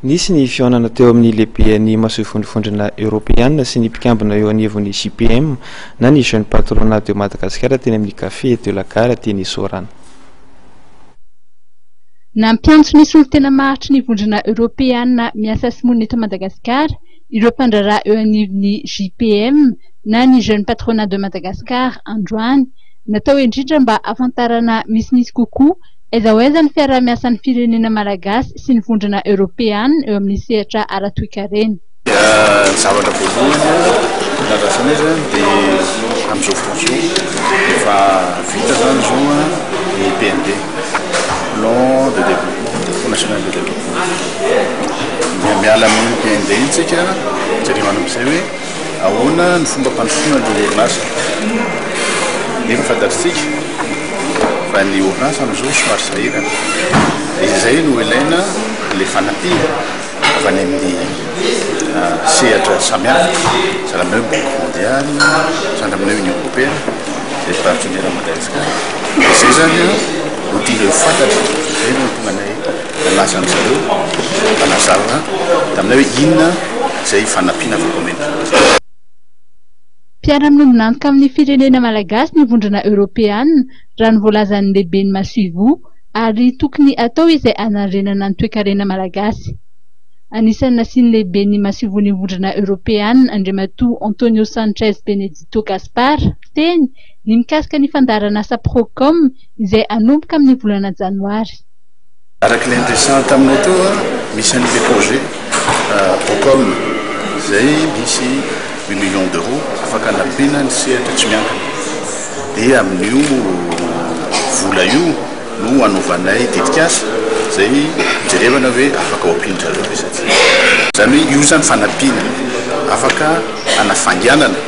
Nisy ny fihaonana teo amin'ny lehiben'ny masoivohon'ny Vondrona Eoropeana sy ny mpikambana eo anivon'ny JPM na ny Jeune Patronat de Madagascar teny amin'ny Café de la Gare teny Soarano. Nampiantso ny solontena maharitry ny Vondrona Eoropeana miasa sy monina eto Madagasikara ireo mpandraharaha eo anivon'ny JPM na ny Jeune Patronat de Madagascar androany. Natao indrindra mba hahafantarana misimisy kokoa aiza ho aiza ny fiaraha-miasan'ny firenena malagasy sy ny Vondrona Eoropeana eo amin'ny sehatra ara-toekarena. Ny zavatra voalohany nandrasanay zany dia amin'izao fotoana izao efa vita zany izao ny PND, plan de développement, plan national de développement. Miala amin'iny PND iny tsika jerevana amin'izay hoe ahoana ny fomba ampandrosoana ny orinasa. Nefa fantatritsika fa ny orinasa amin'izao somary sahirana. Izay no ilaina ilay fanampiana. Avy any amin'ny sehatra samihafa, sahala amin'ny hoe Banque mondiale, sahala amin'ny hoe Union européenne, izay partenaire an'i Madagasikara. Dia izay izany no tianay ho fantatra, izay no nahatonga anay nanasa an-dry zareo hanazava taminay hoe inona izay fanampiana afaka omena. Mpiara-miombon'antoka amin'ny firenena malagasy ny Vondrona Eoropeana, raha ny voalazan'ny lehiben'ny masoivoho, ary tokony atao izay hanarenana ny toekarena malagasy. Anisan'ny nasian'ny lehiben'ny masoivohon'ny Vondrona Eoropeana, Andriamatoa Antonio Sanchez Benedito Gaspar, teny, ny mikasika ny fandaharanasa Procom izay hanomboka amin'ny volana janoary. Araka ilay niresahana taminao teo, misy an'ilay projet Procom izay misy huit millions d'euros afaka hanampiana ny sehatra tsy miankina. Dia amin'io vola io no hanaovanay tetikasa izay hijerevana hoe afaka ho ampian-dry zareo ve sa tsia. Izany hoe io izany fanampiana afaka hanafainganana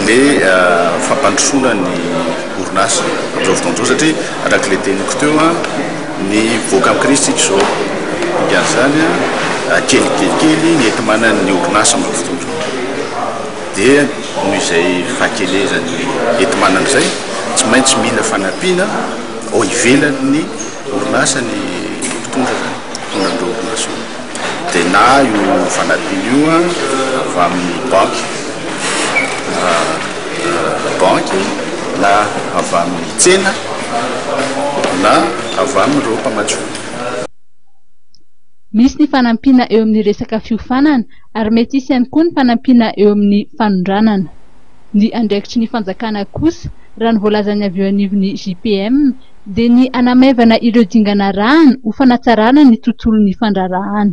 ilay fampandrosoana ny orinasa amin'izao fotoana izao satria araka ilay teniko teo, ny mivoaka amin'ny krizy isika izao, dikan'izany kelikely ny enti-manan'ny orinasa amin'izao fotoana izao. Dia noho izay fahakelezan'ny enti-manana izay, tsy maintsy mila fanampiana ao ivelan'ny orinasa ny mpitondra izany, mpitondra an'ireo orinasa ireo. Dia na io fanampiana io avy amin'ny banky, banky na avy amin'ny tsena na avy amin'ireo mpamatsy vola. Misy ny fanampiana eo amin'ny resaka fiofanana ary mety hisy ihany koa ny fanampiana eo amin'ny fanondranana. Ny andraikitry ny fanjakana kosa, raha ny voalazan'ny avy eo anivon'ny JPM, dia ny hanamaivana ireo dingana arahana ho fanatsarana ny tontolon'ny fandraharahana.